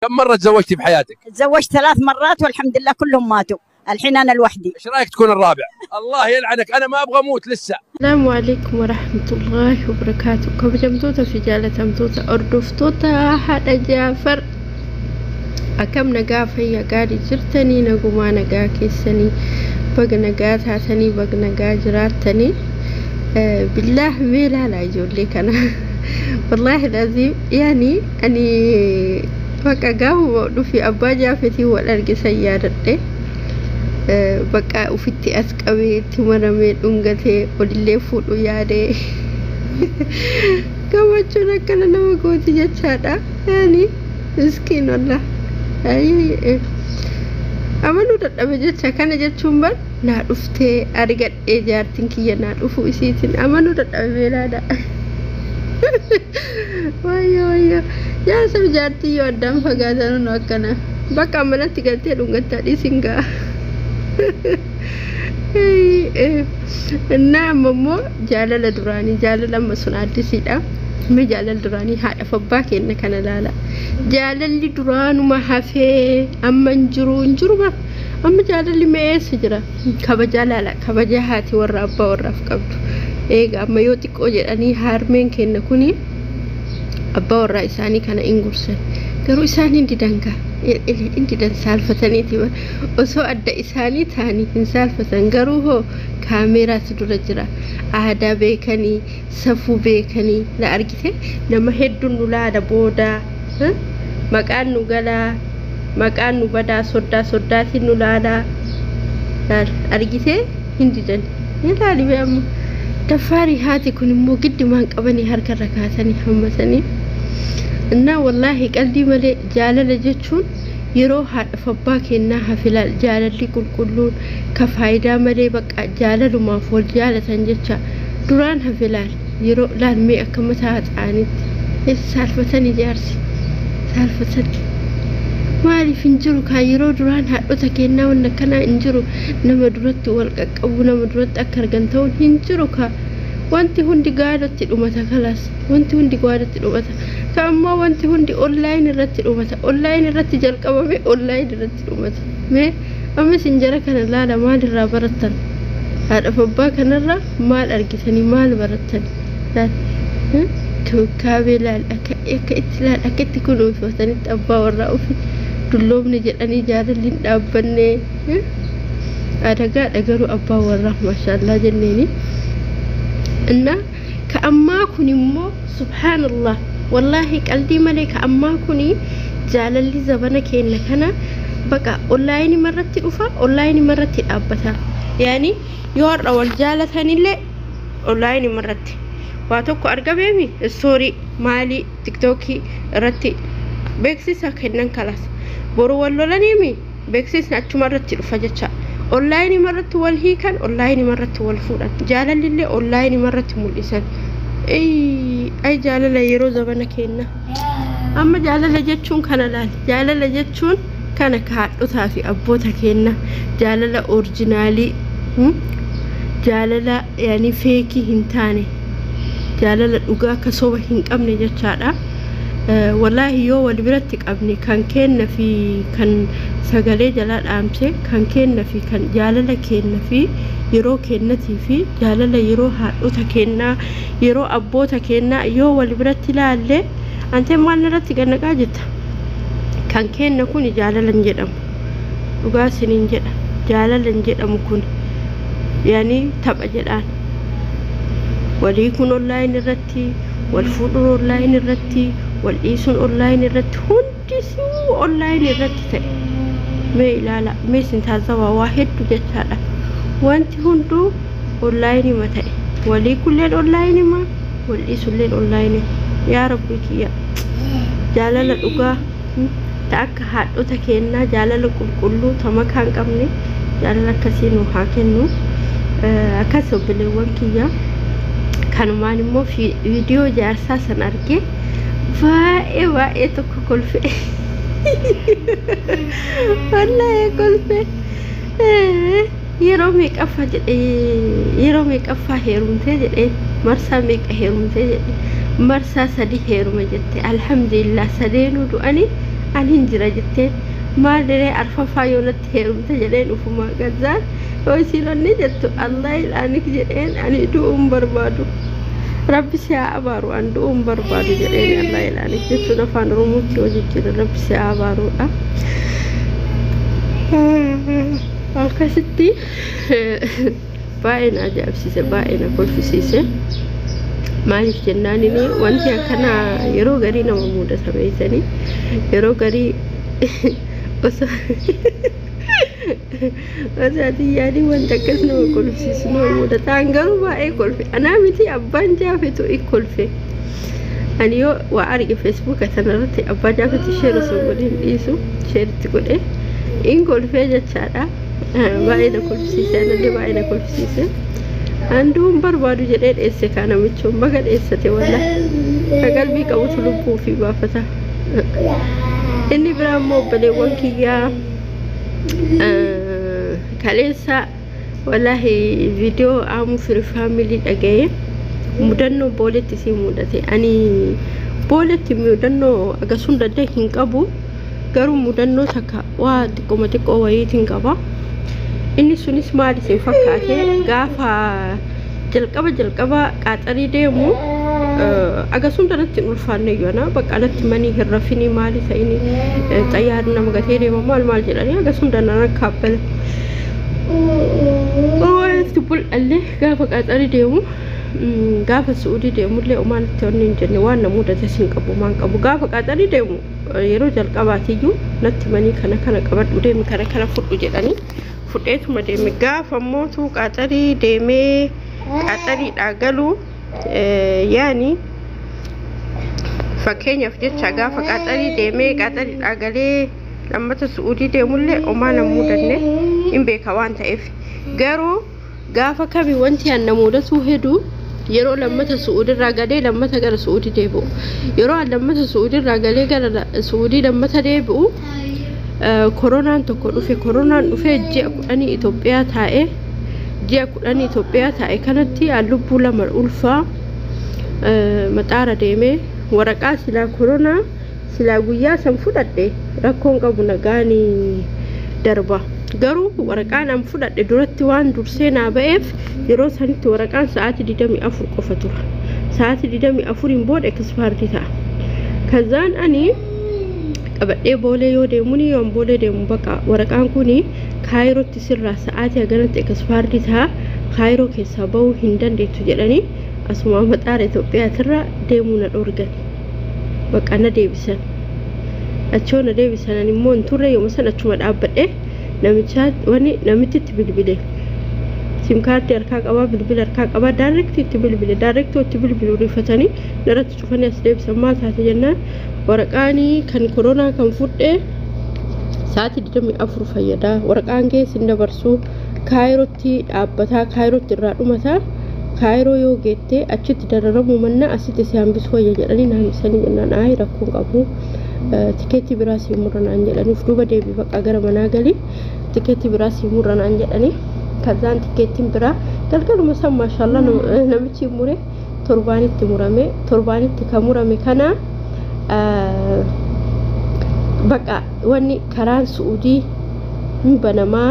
كم مرة تزوجتي بحياتك؟ تزوجت 3 مرات والحمد لله كلهم ماتوا، الحين أنا لوحدي. ايش رايك تكون الرابع؟ الله يلعنك، أنا ما أبغى أموت لسه. السلام عليكم ورحمة الله وبركاته. Kabajamtoota fi jaalatamtoota hordoftoota haadha Jaafar, akkam nagaa, fayyaa gaarii jirtanii? Nagumaa, nagaa keessanii? Baga nagaa taatanii, baga nagaa jiraattanii. Billaah, mee ilaalaa ijoollee kana. Wallaahi laziim, yaani ani bakka gaafuma dhufi abbaa Jaafetii wal argisan yaadadhe. Bakka ufitti as qabee itti maramee dhungatee olillee fuudhu yaadee, gammachuun akkana nama gooti jechaadha. Yaani miskiin, wallah amanuu dadhabe jecha. Kana jechuun bar naa dhuftee argadhee, jaartiin kiyya naa dhufu isiitiin amanuu dadhabe beelaadha. Wayyo wayyo, jaarsa jaartii yoo addaan fagaatan akkana bakka manatti galtee dhungattaa dhiisin ga'a. እና amma immoo jaalala duraanii, jaalala amma sun addisiidha. Mee jaalala duraanii haadhaaf abbaa kenna kana laala. Jaalalli duraanuma hafee amma hin jiru, hin jiru bar. Amma jaalalli mee eessa jira? Kabajaa laala, kabajaa haati warra abbaa warraaf qabdu. Eega amma yoo xiqqoo jedhanii harmeen kenna kuni abbaa warraa isaanii kana hin gursan. Garuu isaan hin didan gaa. Hin didan, saalfataniiti. Osoo adda isaanii ta'anii hin saalfatan, garuu hoo kaameeraatu dura jira. Aadaa beekanii, safuu beekanii la argite, nama hedduun nu laala, boodaa maqaan nu galaa, maqaan nu badaa, soddaa soddaatiin nu laalaa argite, hin didan. Ilaali bee, amma daffaarii haati kun immoo giddumaan qabanii harkarra kaasanii hammatanii. እና wallaahi qalbii malee jaalala jechuun yeroo haadhaaf abbaa kennaa hafilaal, jaalalli qulqulluun ka faayidaa malee bakka jaalalumaaf wal jaalatan jecha duraan hafilaal. Yeroo laal mee akka mataa haxaanitti saalfatan, ijaarsi saalfatan maaliif hin jiru kaa? Yeroo duraan haadhota kennaa wanna akkanaa hin jiru. Nama duratti wal qaqqabu, nama duratti akka argan ta'uun hin jiru kaa. Wanti hundi gaadatti dhumata, kalaas wanti hundi gaadatti dhumata ka. Ammoo wanti hundi online irratti dhumata, online irratti jalqabame, online irratti dhumata. Mee amma isin jara kana laala, maal irraa barattan? Haadhaaf abbaa kanarraa maal argitanii, maal barattan? Laal kabkaabee, laal akka itti, laal akka itti kunuunfatanitti abbaa warraa ofi. Dulloomne jedhanii jaalalli hin dhaabbanne adagaadha. Garuu abbaa warraa maashaallaa jenneeni. እና ka ammaa kun immoo subhaanallah, wallaahi qalbii malee ka ammaa kun jaalalli zabana keenya kana baqa online irratti dhufa, online irratti dhaabbata. Yaani yoo har'a wal jaalatanillee online irratti waa tokko argameemi, story maalii TikTokii irratti beeksisa kennan, kalaas boru wal lolaniimi, beeksisni achuma irratti dhufa jecha. Online irratti wal hiikan, online irratti wal fuudhan, jaalalli online irratti mul'isan. Ay jaalala yeroo zabana kenna! Amma jaalala jechuun kana laal, jaalala jechuun kana ka haadhotaa fi abboota kenna, jaalala originalii, jaalala yaani fake hin taane, jaalala dhugaa akka soba hin qabne jechaadha. Wallaahi yoo wal biratti qabne, kan kenna fi kan sagalee jalaa dhaamse, kan kenna fi kan jaalala kenna fi yeroo kennatii fi jaalala yeroo haadhota kennaa, yeroo abboota kennaa yoo wal biratti ilaalle, antee maal irratti gannaqaa jirta? Kan kenna kun jaalala hin jedhamu, dhugaa isiniin jedha. Jaalala hin jedhamu kun, yaani tapha jedhaan. Walii kun online irratti wal fuudhuun, online irratti wal dhiisuun, online irratti hundisuu online irratti ta'e. Mee ilaala, mee isin taazabaa, waa hedduu jechaadha. Wanti hunduu online ma ta'e, walii kulleen online ma, wal dhiisulleen online. Yaa rabbi kiyya, jaalala dhugaa ta akka haadhota kennaa, jaalala qulqulluu ta makaa hin qabne, jaalala akkasii nu haa kennu. Akkas obboleewwan kiyya, kanumaan immoo viidiyoo jaarsaa san argee baay'ee baay'ee tokko kolfe, wallaahi kolfe. Yeroo meeqaffaa jedhee, yeroo meeqaffaa heerumtee jedhee, marsaa meeqa heerumtee jedhee, marsaa 3 heerume jette. Alhamdulillah, sadeenuu du'anii Ani hin jira jetteen maal diree arfaffaa yoo natti heerumte jedheen ufuma gazzaan yoo isiin onni jettu Allah ilaanik jedheen ani du'uun barbaadu. Rabbi si haa abaaru an du'uun barbaadu jedheen Allah ilaanik jechuun afaan Oromootti yoo jijjiire Rabbi si haa abaaruudha. Akkasitti baay'ee na ajaa'ibsiise baay'ee na kolfisiise. Maaliif jennaan inni wanti akkanaa yeroo garii nama mudata beektanii yeroo garii osoo osoo ati yaadii wanta akkas nama kolfisiisu nama mudata. An garuu baay'ee kolfe. Anaa miti abbaan jaafetu i kolfe. Ani yoo waa arge feesbuuka sanarratti abbaa jaafetu share osoo godhin dhiisu shareitti godhe in kolfee jechaadha. Baay'ee na kolfisiise anallee baay'ee na kolfisiise. An du'uun barbaadu jedhee dheesse kaa namichoon baga dheessate walla. Ka qalbii qabutu lubbuu ofii baafata. Inni biraa immoo obboleewwan kiyyaa kaleessa wallaahi viidiyoo Aamuu Firii Family dhaga'ee mudannoo booletti sii mudate. Ani booletti mudannoo akkasuma danda'e hin qabu. Garuu mudannoo takka waa xiqqooma xiqqoo wayiitiin qaba. Inni sunis maal isin fakkaate gaafa jalqaba jalqaba qaaxarii deemu akkasuma danatti hin ulfaanne iyyuu bakka alatti manii hin rafinii maali ta'ini xayyaarri nama gatee deema maal maal jedhanii akkasuma danaan kaabbala. Itti bul'allee gaafa qaaxarii deemu gaafa su'uudii deemullee omaan itti onni hin jenne waan na mudate sin qabu maan qabu gaafa qaaxarii deemu yeroo jalqabaatiyyuu natti manii kana kana qabadhu deemi kana kana fudhu jedhanii fudheetuma deeme gaafa mootu qaaxarii deemee qaaxariidhaa galuu yaani fakkeenyaaf jecha gaafa qaaxarii deemee qaaxariidhaa galee lammata su'uudii deemullee omaa na mudanne hin beeka waan ta'eef garuu gaafa kami wanti an na mudatuu hedu yeroo lammata su'uudirraa galee lammata gara su'uudii deebi'u yeroo an lammata su'uudirraa galee gara su'uudii lammata deebi'u koronaan tokko dhufe koronaan dhufe ji'a 10 Itoophiyaa taa'e ji'a 10 Itoophiyaa taa'e kanatti an lubbuu lama ulfaa maxaara deemee waraqaa silaa koronaa silaa guyyaa san fudhadhe rakkoon qabu nagaanii darba. Garuu waraqaan an fudhadhe duratti waan dursee naa ba'eef yeroo sanitti waraqaan sa'aatii 24 qofa tura. Sa'aatii 24 booda expired ta'a. Kazaan ani qabadhee boolee yoo deemuun yoon boolee deemu bakka waraqaan kun kaayirootti sirraa sa'aatii haganatti expired ta'a. Kaayiroo keessaa bahuu hin dandeettu jedhanii asuma maxaara Itoophiyaatirra deemuu na dhoorgan. Bakka na deebisan. Achoo na deebisan ani immoo hin turre yooma san achuma dhaabbadhe namicha wani namitti itti bilbile. Sim kaardii harkaa qabaa bilbila harkaa qabaa direct itti bilbile direct itti bilbilu rifatanii narratti cufanii as deebisan maal taate jennaan waraqaanii kan koronaa kan fudhe sa'aatii 24 fayyada waraqaan keessa hin dabarsu kaayirootti dhaabbataa kaayirootti irraa dhumataa kaayiroo yoo geette achitti dararamuu mannaa asitti si hambisuu wayya jedhanii na hambisanii jennaan ayi rakkoon qabu tikeetii biraa sii murra naan jedhanii of duuba deebii bakka gara manaa galii tikeetii biraa sii murra naan jedhanii kazaan tikeettiin biraa galgaluma san maashaallah namichi mure torbaanitti murame torbaanitti kan murame kana bakka wanni karaan su'uudii hin banamaa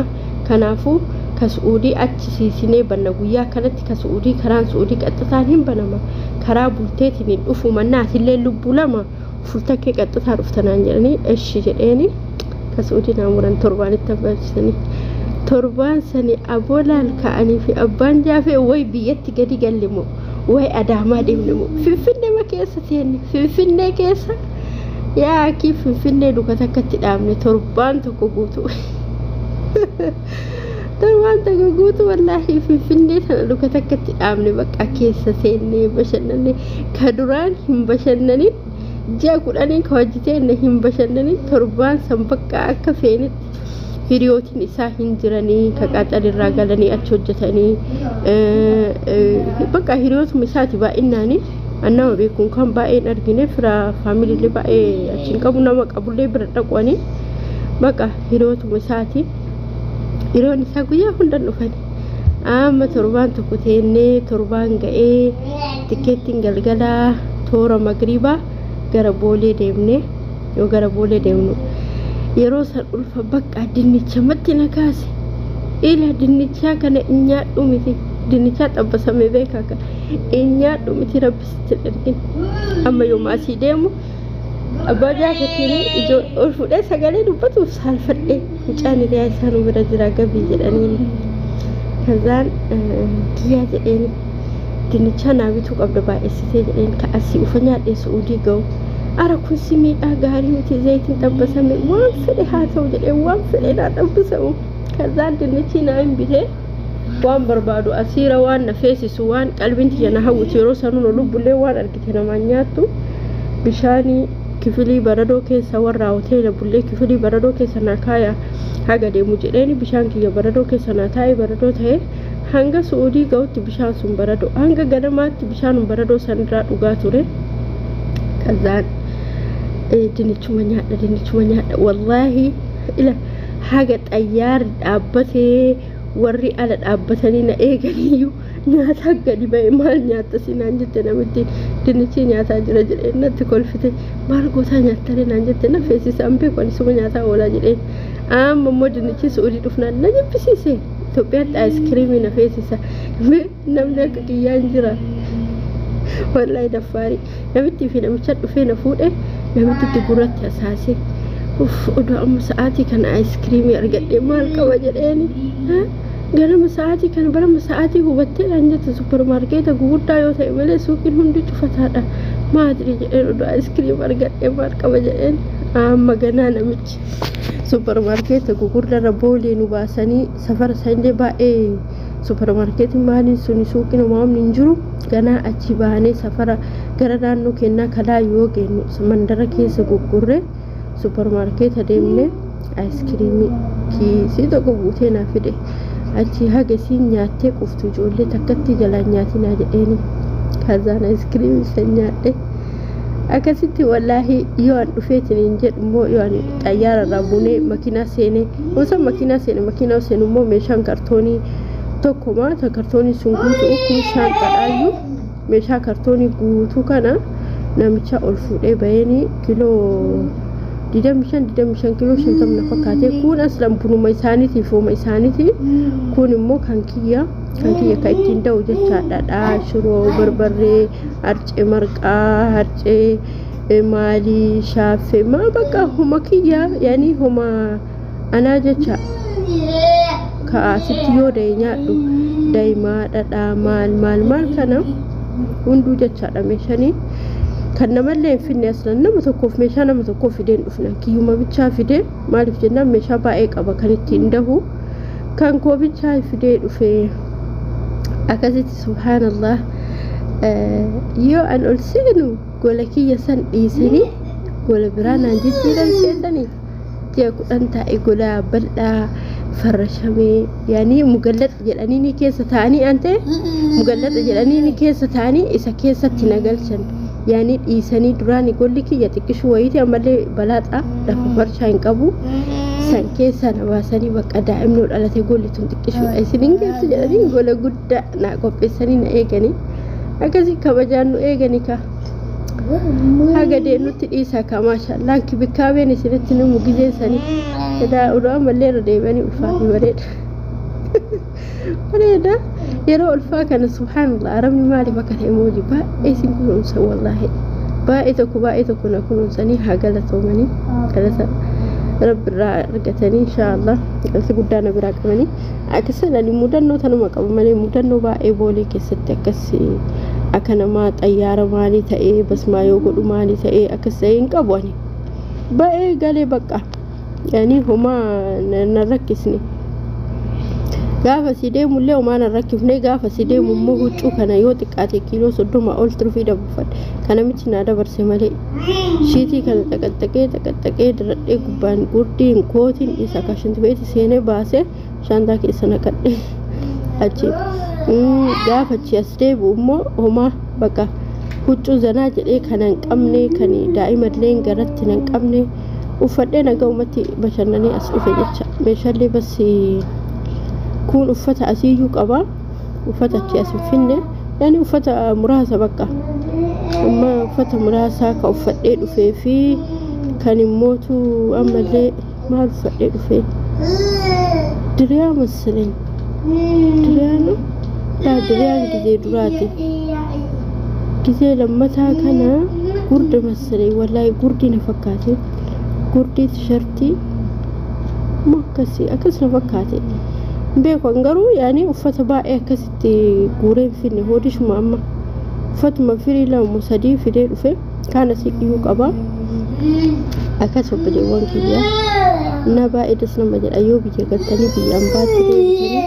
kanaafuu ka su'uudii achi siisinee banna guyyaa kanatti ka su'uudii karaan su'uudii qaxxitaan hin banama karaa bulteetiin hin dhufu mannaatillee lubbuu lama fultakkee qaxxitaa dhuftanaan jedhanii eshi jedheeni ka su'uudii naa muran torbaanitti hambisanii torbaan sani aboolaan ka'anii fi abbaan jaafee way biyyatti gadi galle moo way adaamaa deemne moo finfinnee ma keessa seenne finfinnee keessa yaa akii finfinnee duka takkatti dhaabne torbaan tokko guutuu torbaan tokko guutuu wallaahi finfinnee sana duka takkatti dhaabne bakka keessa seennee bashannanne ka duraan hin bashannanin ji'a 10 ka hojjeteenne hin bashannanin torbaan san bakka akka feenetti hiriyootiin isaa hin jiranii ka qaaxalirraa galanii achi hojjetanii bakka hiriyootuma isaati baay'innaanii annama beekuun kan baay'een argine fira faamiliilee baay'ee achi hin qabu nama qabullee bira dhaqanii bakka hiriyootuma isaati hiriyoon isaa guyyaa hundan dhufani amma torbaan tokko teennee torbaan ga'ee tikeettiin galgalaa toora magriibaa gara boolee deemne Yoo gara Boolee deemnu yeroo san ulfa bakka dinnicha matti na kaase. Ila dinnichaa kana hin nyaadhu miti. Dinnichaa xabbasamee beekaa kana hin nyaadhu miti, rabbi sitti hin ergin. Amma yooma asii deemu abbaa jaafatiin ijoo ol fuudhee sagalee dubbatuuf saalfadhee, mucaan hiriyaa isaa nu bira jira gabii jedhaniin. Kazaan kiyyaa jedheen, dinnichaa naa bituu qabda baay'essitee jedheen, ka asii ufa nyaadhee Su'uudii ga'u. Ara kun si miidhaa, gaarii miti, zayitiin xabbasame waan fedhe haa ta'u jedhee, waan fedhe naa xabbasamu. Kazaan dinnichi naa hin bitee, waan barbaadu asiira waan na feesisu, waan qalbiin tiyya na hawwitu yeroo sanuun lubbullee waan argite namaan nyaattu, bishaanii kifilii baradoo keessa warra hoteela bullee kifilii baradoo keessa naa kaaya haga deemu jedheeni, bishaan kiyya baradoo keessa naa taa'e, baradoo ta'e. Hanga Su'uudii ga'utti bishaan sun baradoo, hanga ganamaatti bishaan baradoo sanirraa dhugaa ture. Kazaan dinnichuma nyaadha, dinnichuma nyaadha, wallaahi ila haga xayyaarri dhaabbatee warri ala dhaabbatanii na eeganiyyuu nyaata gadi ba'e, maal nyaatta si naan jette namitti, dinnichi nyaataa jira jedhee natti kolfite. Maal gootaa nyaattare naan jette, na feesisaan beeku, ani suma nyaataa oolaa jedheen. Amma immoo dinnichi Su'uudii dhufnaan na jibbisiise. Itoophiyaatti aayiskiriimii na feesisa. Namni akka kiyyaa hin jira wallaahi. Daffaarii namittii fi namicha dhufee na fuudhe, namittitti gurratti hasaase. Uff, odoo amma sa'aatii kana aayiskiriimii argadhee maal qaba jedheeni. Ganama sa'aatii kana barama sa'aatii hubatteedhaan jette, suppermaarkeeta guguddaa yoo ta'e malee suuqiin hundi cufataadha. Maadri jedheen, odoo aayiskiriim argadhee maal qaba jedheen. Amma ganaa namichi suppermaarkeeta gugurdaarra Boolee nu baasanii, safara sanillee baay'ee suppermaarkeetiin maaliin suni suuqiin uumamni hin jiru. Ganaa achi baanee safara gara naannoo kennaa kalaa yoo geenyu mandara keessa guggurre suppermaarkeeta deemne, aayiskiriimii kiisii tokko guutee naa fide. Achi haga isiin nyaattee quftu ijoollee takkatti jalaan nyaatinaa jedheeni. Kazaan aayiskiriimii san nyaadhe. Akkasitti wallaahi yoo an dhufeetiin hin jedhu immoo, yoo an xayyaara irraa buunee makiinaa seenee, osoo makiinaa seene, makiinaa seenu immoo meeshaan kartoonii tokkoma ta kartoonii sun guutuu kun shaanxadhaayyuu, meeshaa kartoonii guutuu kana namicha ol fuudhee baheenii kiiloo 25, 25, kiiloo 50 na fakkaate. Kun aslan bunuma isaaniitiif hooma isaaniiti, kun immoo kan kiyya, kan kiyya kan ittiin da'u jechaadha. Dhadhaa, shiroo, barbarree, harcee, marqaa harcee, maalii, shaaffee, maa bakka homa kiyya, yaani homa anaa jecha, ka asitti yoo da'e nyaadhu, daa'imaa, dhadhaa, maal maal maal kana hunduu jechaadha. Meeshanii kan namallee hin finne, aslan nama tokkoof meeshaa nama tokkoof fidee hin dhufne, kiyyuma bichaa fidee. Maaliif jennaan meeshaa baay'ee qaba kan ittiin dahu, kan koo bichaa fidee dhufe. Akkasitti subhaanallah, yoo an ol seenu gola kiyya san dhiisanii gola biraa naan jijjiiran seetanii. Ji'a 10 taa'e, gola bal'aa farrashamee, yaanii mugallaxa jedhanii ni keessa taa'anii, an ta'e mugallaxa jedhanii ni keessa taa'anii isa keessatti na galchan. Yaanii dhiisanii duraan golli kiyya xiqqishuu wayiiti, ammallee balaaxa lafa farshaa hin qabu, san keessa na baasanii, bakka daa'imni dhalate golli tun xiqqishuudha isin hin geessu jedhanii gola guddaa na qopheessanii na eeganii. Akkasii kabajaan nu eeganii ka haga deemnutti dhiisaa ka maashaallah kibikaabeen isinitti nu mugizeessanii edaa odoo ammallee irra deebi'anii ulfaafi bareeda bareeda. Yeroo ulfaa kana subhaanallah, arabni maaliif akka ta'e mooji baay'ee isin kunuunsa. Wallaahi baay'ee tokko baay'ee tokko na kunuunsanii, haa galatoomanii, galata rabbi irraa argatanii inshaallah, galata guddaa na biraa qabanii. Akkasuma mudannoo tanuma qaba malee mudannoo baay'ee Boolee keessatti akkas akka namaa xayyaara maalii ta'ee basmaa yoo godhu maalii ta'ee akkas ta'ee hin qabu. Ani baay'ee galee bakka yaani homaa na rakkisne. Gaafa si deemullee homaa na rakkifne. Gaafa si deemu immoo huccuu kana yoo xiqqaate kiiloo 30 ol turfii dabarfadhe, kana miti naa dabarse malee, shiitii kana xaqaxaqee xaqaxaqee diradhee, gubbaan gurdiin kootiin isa akka shintibeeti seenee baasee shaantaa keessa naqadhe. Achi gaafa achi as deebi'u immoo homaa bakka huccuu zanaa jedhee kan hin qabne, kan daa'imallee garatti hin qabne uffadhee nagahumatti bashannanee as dhufe jecha. Meeshaalee bas kun uffata asiiyyuu qaba, uffata achi as hin finne, yaani uffata muraasa, bakka amma uffata muraasa ka uffadhee dhufee fi Kan immootu ammallee maal uffadhee dhufe? Diriyaa masalany. Diriyaa no? Laa, diriyaan gizee duraati. Gizee lammataa kana gurdi masalany, wallaahi gurdi na fakkaate. Gurdii tishartii moo akkasii akkas na fakkaate. Beeku garuu yaani uffata baay'ee akkasitti guuree hin finne, hoodishuma amma. Uffatuma firii lama sadii fidee dhufe, kaan asii dhiyyuu qaba. Akkas obboleewwan kiyya, na baay'ee das nama jedha. Yoo biyya galtanii biyya ambaatti deebitanii,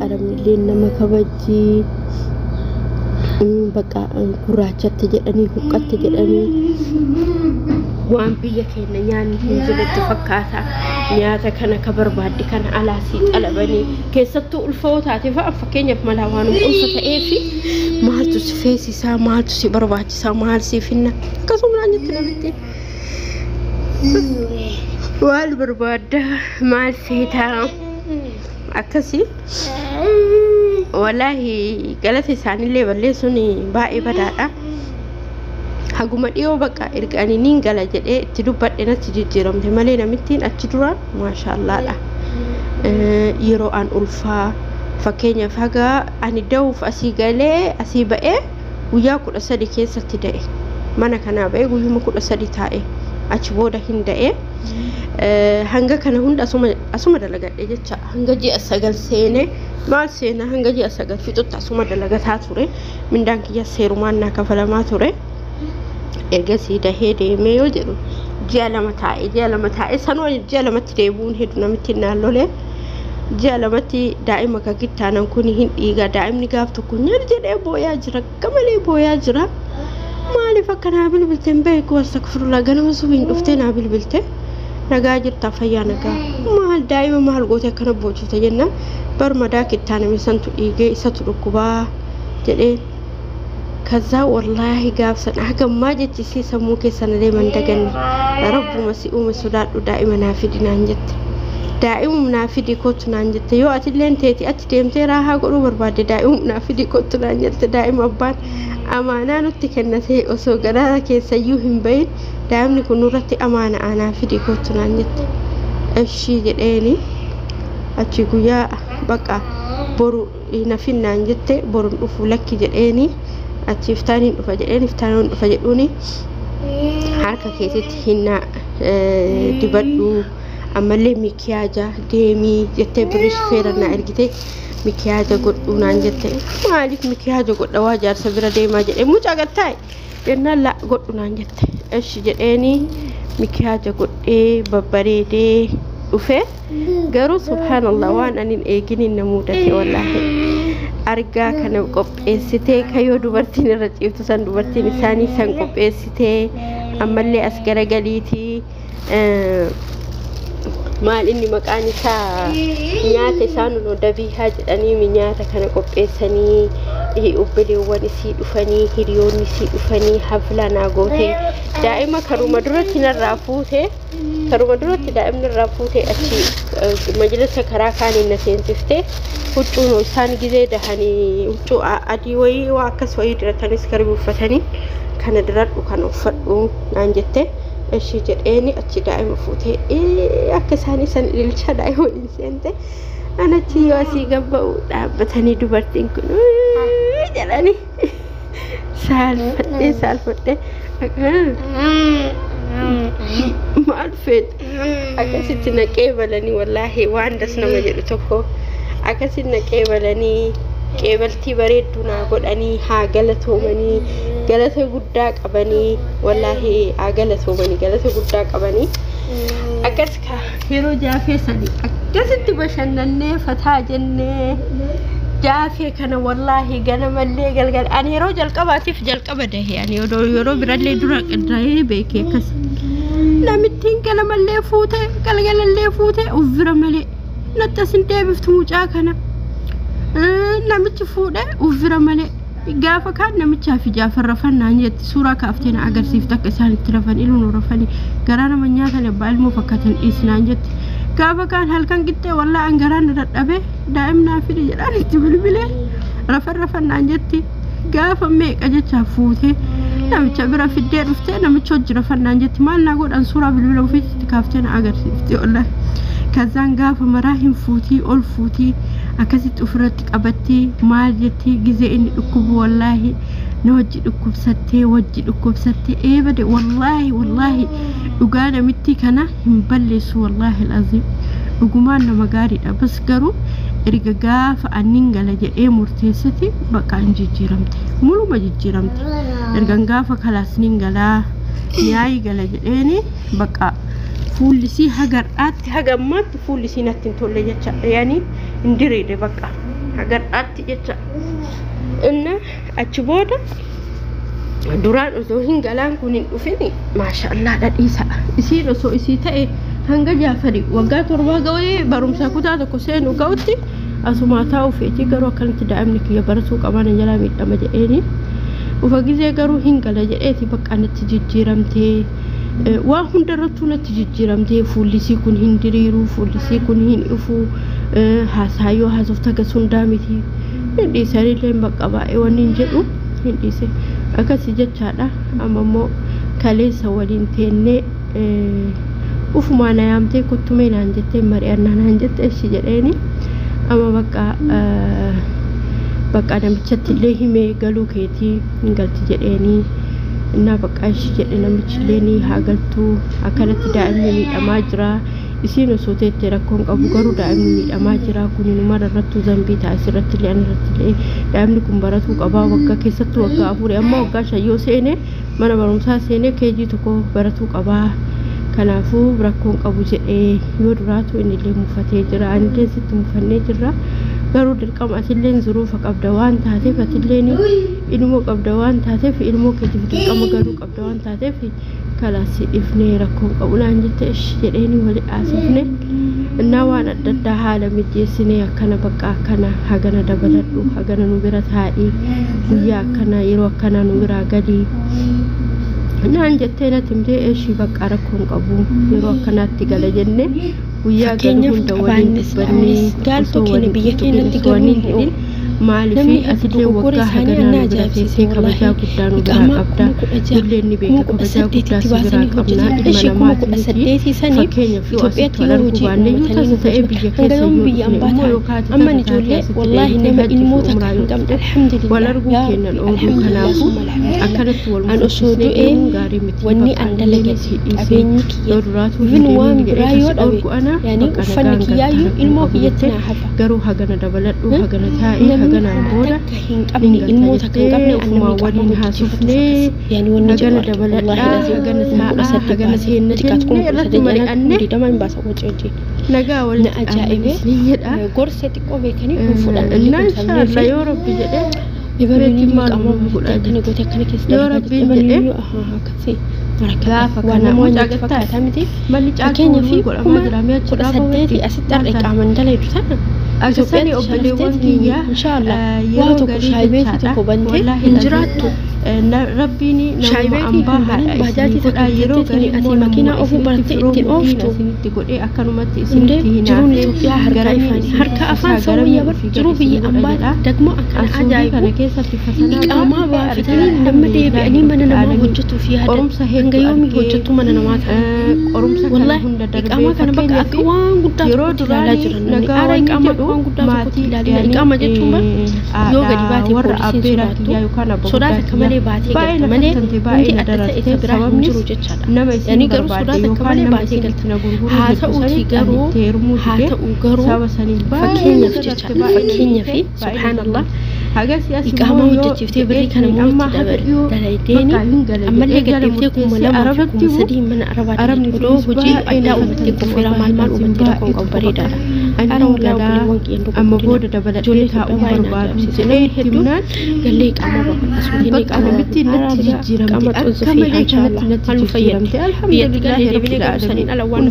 arabnillee nama kabajjii, bakka gurraachatti jedhanii, huqqatti jedhanii, waan biyya keenya nyaanni hin jirretti fakkaata. Nyaata kana ka barbaadde kana alaasii xalabanii, keessattuu ulfoo taate fa'a, fakkeenyaaf malaa waanuma ulfa ta'eefi, maaltu si feesisaa, maaltu si barbaachisaa, maal si finna, akkasuma naan jette namitti. Maal barbaadda, maal feetaa, akkasii. Wallaahi galata isaanillee balleessuun baay'ee badaadha. Haguma dhiyoo bakka erga ani niin gala jedhee itti dubbadhe natti jijjiiramte malee, namittiin achi duraan maashaallaadha. Yeroo an ulfaa, fakkeenyaaf haga ani da'uuf asii galee asii ba'ee guyyaa 13 keessatti da'e. Mana kanaa ba'ee guyyuma 13 taa'e, achi booda hin da'e. Hanga kana hunda asuma dalagadhe jecha. Hanga ji'a 9 seenee, maal seenaa, hanga ji'a 9 fixutti asuma dalagataa ture. Mindaan kiyya seerumaan naa kafalamaa ture. Ergasii dahee deemee yoo jedhu ji'a 2 taa'e, ji'a 2 taa'e sanoo ji'a 2tti deebi'uun hedduu namitti naan lole. Ji'a 2tti daa'ima kakittaanan kun hin dhiiga. Daa'imni gaaf tokko nyaar jedhee booyaa jira, akka malee booyaa jira. Maaliif akka naa bilbilte hin beeku, astagfirullah. Ganama subiin dhuftee naa bilbilte. Nagaa jirtaa, fayyaa, nagaa, maal daa'ima maal goote akkana boochifte jennaan, bar madaa kittaaname santu dhiigee isatu dhukkubaa jedhee. ከዛ wallaahi gaafsan hagammaa jechisii sammuu keessa na deeman daganne. Rabbuma si uume sodaadhu, daa'ima naa fidi naan jette, daa'imum naa fidi kottu naan jette. Yoo atilleen teeti achi deemtee raahaa godhuu barbaadde, daa'imum naa fidi kottu naan jette. Daa'ima abbaan amaanaa nutti kennatee osoo garaa keessayyuu hin bahin, daa'imni kun nurratti amaana, aanaa fidi kottu naan jette. Ishii jedheeni. Achi guyyaa baqa boru na finnaan jette. Boru dhufu lakki jedheeni. Achi iftaaniin dhufa jedheen, iftaaniin dhufa jedhuuni, harka keetitti hinna dibadhu, ammallee mikiyaaja deemii jettee birrii shufeera naa ergite. Mikiyaaja godhu naan jette. Maaliif mikiyaaja godha, waa jaarsa bira deemaa jedhee, mucaa gattaa'e jennaan, la godhu naan jette. Eshi jedheeni, mikiyaaja godhee babbareedee dhufe. Garuu subhaanallah, waan ani hin eeginiin na mudate. Wallaahi argaa kana qopheessitee, kayyoo dubartiin irra ciiftu san, dubartiin isaanii san qopheessitee, ammallee as garagaliitii, maal inni maqaan isaa, nyaata isaan dabiihaa jedhanii nyaata kana qopheessanii, obboleewwan isii dhufanii, hiriyoonni isii dhufanii, hafla naa gootee, daa'ima karuma duratti narraa fuute, karuma duratti daa'imni irraa fuute. Achi majlisa karaa kaaniin na seensifte. Huccuun isaan gizee dahanii huccuu adii wayii waa akkas wayii diratanis garbi uffatanii, kana diradhu, kana uffadhu naan jette. Ishii jedheeni. Achi daa'ima fuutee akka isaanii san ililcha daa'ima waliin seente. Anachi yoo asii gabba'u dhaabbatanii dubartiin kun jedhanii, saalfadhee saalfadhee, maal feetu, akkasitti naqee balanii. Wallaahi waan das nama jedhu tokko, akkasitti naqee balanii, qeebaltii bareedduu naa godhanii. Haa galatoomanii, galata guddaa qabanii. Wallaahi haa galatoomanii, galata guddaa qabanii. Akkas ka yeroo jaafee sanii akkasitti bashannannee fataa jennee jaafee kana. Wallaahi ganamallee galgala ani yeroo jalqabaatiif jalqaba dahe. Ani yeroo birallee dura dahee beekee akkas namittiin ganamallee fuute, galgalallee fuute, uffira malee natti asin deebiftu mucaa kana. Namichi fuudhe uffira malee. Gaafa kaan namichaa fi jaafar rafan naan jetti. Suuraa kaaftee na agarsiifte, akka isaan itti rafan, ilmoo rafanii garaa nama nyaatan, abbaa ilmoo fakkaatan dhiisi naan jetti. Gaafa kaan halkan qixxee, wallaa an garaan na dadhabe, daa'imnaa fidi jedhaan itti bilbilee, rafan rafan naan jetti. Gaafa meeqa jecha fuute Namicha bira fiddee dhuftee namicha hojii rafannaan jetti maal naa godhan suuraa bilbila ofiitti kaaftee na agarsiifte wallahi. Kazaan gaafa maraa hin fuutii ol fuutii akkasitti ofirratti qabattee maal jettee gizee inni dhukkubu wallaahi na wajji dhukkubsattee wajji dhukkubsattee eebade wallaahi wallaahi dhugaa namitti kana hin balleessu wallaahi alazim dhugumaan nama gaariidha bas garuu erga gaafa annin gala jedhee murteessati bakka hin jijjiiramte muluma jijjiiramte ergan gaafa kalaas nin galaa niyaayi gala jedheeni bakka fuullisii hagar'aatti hagammaatti fuullisii natti hin tolle jecha yaani hin diriire bakka hagar'aatti jecha inna achi booda duraan osoo hin galaan kun hin dhufin maashaallah dhadhiisa isiin osoo isii ta'e hanga Jaafari waggaa 7 ga'ee barumsa kutaa tokko seenu ga'utti asumaa taa'u feeti garuu akkanatti daa'imni kiyya baratuu qabaan jalaa miidhama jedheeni ufa gizee garuu hin gala jedheeti bakka natti jijjiiramtee waan hundarrattuu natti jijjiiramtee fuullisii kun hin diriiru fuullisii kun hin ifu haasaayyoo haasofta gas hundaa miti hin dhiisanillee bakka baay'ee wanni hin jedhu hin dhiise akkasii jechaadha. Amma immoo kaleessa waliin teennee ufumaa na yaamtee kottumee naan jettee mari'annaa naan jette ishi jedheeni amma bakka bakka namichatti illee himee galuu keetii hin galti jedheeni innaa bakka ishi jedhe namichi illee ni haa galtuu akkanatti daa'imni miidhamaa jira isiin osoo teettee rakkoon qabu garuu daa'imni miidhamaa jira kun inuma irrattuu zambii ta'a asirratti illee anarratti illee daa'imni kun baratuu qabaa waggaa keessattuu waggaa 4 amma waggaa 5 yoo seene mana barumsaa seenee keejii tokko baratuu qabaa kanaafuu rakkoon qabu jedhee yoo duraatu inni illee mufatee jira anillee sitti mufannee jirra garuu dirqama atilleen zuruufa qabda waan taateef atilleen ilmoo qabda waan taateef ilmoo keetiif dirqama galuu qabda waan taateef kalaas dhiifnee rakkoon qabu naan jette ishi jedheeni wali haasofne innaa waan adda addaa haala mijeessinee akkana bakka akkana hagana dabaladhu hagana nu bira taa'ii guyyaa akkana yeroo akkana nu biraa galii naan jettee natti himtee ishii bakka rakkoon qabu yeroo akkanaatti gala jenne guyyaa galu hunda waliin dubbannee gaaltoo keenya biyya keenyatti galuu hin oolu. Maaliif asillee waggaa haganaa nu bira teessee kabajaa guddaa nu biraa qabda nullee ni beeka kabajaa guddaa si biraa qabna ilma namaati miti fakkeenyaaf yoo asitti wal arguu baanne yoo tasa ta'ee biyya keessa yoo dhufne immoo yookaan ati Amma tasa taatee ijoollee asitti wallaahi deebitee nama hajji fi ilmoota umraa kan yoo hin qabne dhufte wal alhamdulillah arguu yaa kennan rabbi ooluu alhamdulillah kanaafuu summa alhamdulillah akkanatti wal an osoo mufachiisnee du'ee deemuun gaarii miti wanni bakka an anillee dalage si dhiise qabeenyi kiyya yoo duraatuu hin even waan deemin jedhee biraa yoo kasi dhabe dhorku ana yaani bakka uffanni nagaan galta kiyyaayyuu rakkoon ilmoo qabu kiyyatti jettee naa hafa. garuu hagana dabaladhu hagana taa'ee Namni haganaan booda takka hin nin qabne galta ilmoo takka hin qabne jettee an namni ofumaa qaama waliin hojjechiifatu haasofnee fakkas yaani wanni jedhu hagana arge wallaahi dabaladhaa lazim hagana kuma kudha taa'aa saddeet hagana baasa seenna xiqqaatu kuma jennee kudha irratti saddeet jedhan mari'annee 20 hin baasa wacce hojii nagaa na walitti ajaa'ibee dhaabbannis jedha. gorsa xiqqoo beekanii kun fudhan Innaa inshaallah yoo rabbi jedhee Ebaluun beetiin maal qaama nu godhaa akkana jirti gootee akkana keessa yoo dalagaa rabbiin jirti. jedhee Ebaluun akkasii gaafa waan kana nama mucaa nyaatu gattaa fakkaata miti. malli caaltuu Fakkeenyaaf wal godhamaa kuma jira mi'a kudha achirraa saddeeti asitti har'a qaamaan dalaydu sana Akkasanii Itoophiyaatti obboleewwan sharafteetiin kiyyaa inshaallah waa yeroo tokko garii shaayibeetii jechaadha tokko bantee wallaahi hin lazim jiraattu. rabbiin namuma Shaayibeetii ambaa hin banin haadha isinii baajaajii godha takka yeroo garii bitatteetiin immoo ati makiinaa namuma ofuu isinitti barattee ittiin firoomuu diina ooftu. isinitti godhee akkanumatti Hundee isinitti jiruun hinaafee Itoophiyaa harka garamiin ifaanii isin harka afaan tuffisaa sawwayyaa garamiin bar ofii gad jiruu isin biyya godha ambaa jedha. dagmoo akkana Asuudii ajaa'ibu kana keessatti fatanaa iqaamaa baay'ee argee baafatanii nama deebi'anii alhamdulillahi mana rabbil namaa aalamiin hojjetuuf yaadan qorumsa hanga hedduu yoomii argee hojjettu mana namaa ta'an qorumsa kana wallahi hunda darbee iqaamaa kana bakka fakkeenyaaf akka waan guddaa yeroo tokkotti ilaalaa duraanii jiran namni nagaa aara wanni iqaamaa jedhu akka waan guddaa tokkotti maatii ilaalina yaani iqaama jechuun bar yoo gadi haadha baatee warra poolisiin abbeeraa sodaattu kiyyaa yookaan abba sodaata guddaa akka kiyyaa malee baatee baay'ee galta na malee fattante baay'ee wanti na adda ta'e dararte isa biraa hin sababnis jiru jechaadha. nama isin Yani garuu barbaadde sodaata akka yookaan malee nama baatee isin galta. itti na gurguruu Haa hedduu ta'uutii sanitti ani garuu itti heerumuu haa dide ta'u garuu saba saniin baay'ee na fakkeenyaaf dararte jechaadha baay'ee na fakkeenyaaf miite baay'ee na subhaanallah dararte hagas as immoo iqaamaa yoo hojjechiiftee birrii kana jedheetiin immoo amma itti haga dhiyoo dalaydeeni bakka hin gala ammallee jedhee jala gaddeebitee kuma murteessee lamaa fi arabatti kuma immoo sadii mana arabaa arabni dalayde odoo kunis hojii baay'ee na addaa uumattee fattante koffeeraa maal wallaahi maal lazim uumattee rakkoon baay'ee qabu tokko bakka bareedaadha. ani Ara hin wallaahi galaa obboleewwan kiyyaan amma dogoggorina booda dabaladhee ijoollee taa'uun Itoophiyaa baay'ee na barbaadu ajaa'ibsiisa jedhee namni itti hedduun himnaan gallee iqaamaa baafadha suutiin bakka iqaamaa namitti baafadha natti ara jijjiiramte iqaama akka xuzzufii malee kanatti inshaallah natti halluu fayyadde jijjiiramte biyyatti gallee alhamdulillahi deebinee rabbil garuu saniin aalamiin ala waan